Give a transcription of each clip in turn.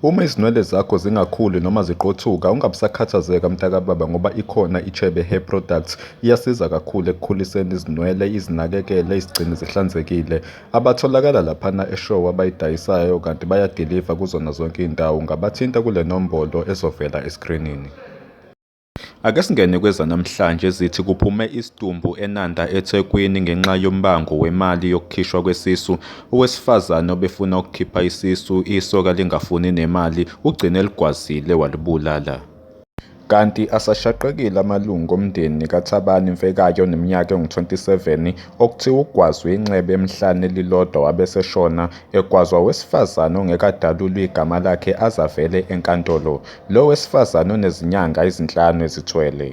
Uma izinwele zakho zingakhuli noma ziqothuka ungabusakhathazeka mntakababa ngoba ikhona iChebe Hair Products iyasiza kakhulu ekukhuliseni izinwele izinakekele izigcine zihlanzekile. Abatholakala laphana eShowe abayidayisayo kanti bayadiliva kuzona zonke iy'ndawo ungabathinta kule nombolo ezovela eskrinini. Ake singene kwezanamhlanje ezithi kuphume isidumbu eNanda eThekwini ngenxa yombango wemali yokukhishwa kwesisu. Owesifazane obefuna ukukhipha isisu isoka lingafuni nemali ugcine eligwazile walibulala. Kanti asashaqekile amalungu omndeni kaThabani Mfekayi oneminyaka engu-27 okuthiwa ugwazwe inxeba emhlane elilodwa wabe eseshona egwazwa owesifazane ongeke adalulwe igama lakhe aze avele enkantolo. Lo wesifazane unezinyanga ezinhlanu ezithwele.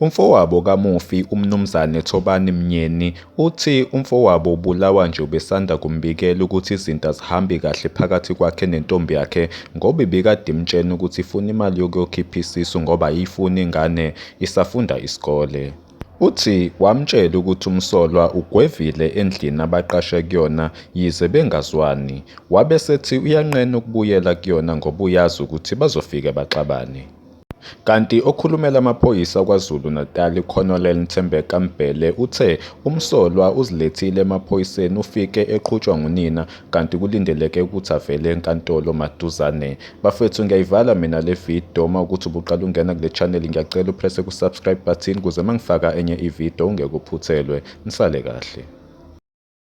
Umfowabo kamufi, uMnumzane Thobani Myeni, uthi umfowabo ubulawa nje ubesanda kumbikela ukuthi izinto azihambi kahle phakathi kwakhe nentombi yakhe ngoba ibikade imtshela ukuthi ifuna imali yokuyokhipha isisu ngoba ayiyifuni ingane, isafunda isikole. Uthi wamtshela ukuthi umsolwa ugwevile endlini abaqashe kuyona yize bengazwani, wabe esethi uyanqena ukubuyela kuyona ngoba uyazi ukuthi bazofike baxabane. Kanti okhulumela amaphoyisa KwaZulu-Natal uColonel Thembeka Mbhele uthe umsolwa uzilethile emaphoyiseni ufike eqhutshwa ngunina kanti kulindeleke ukuthi avele enkantolo maduzane. Bafethu ngiyayivala mina le video uma ukuthi ubuqala ungena kule channel ngiyacela upresse ku-subscribe button ukuze uma ngifaka enye ivideo ungeke uphuthelwe. Nisale kahle.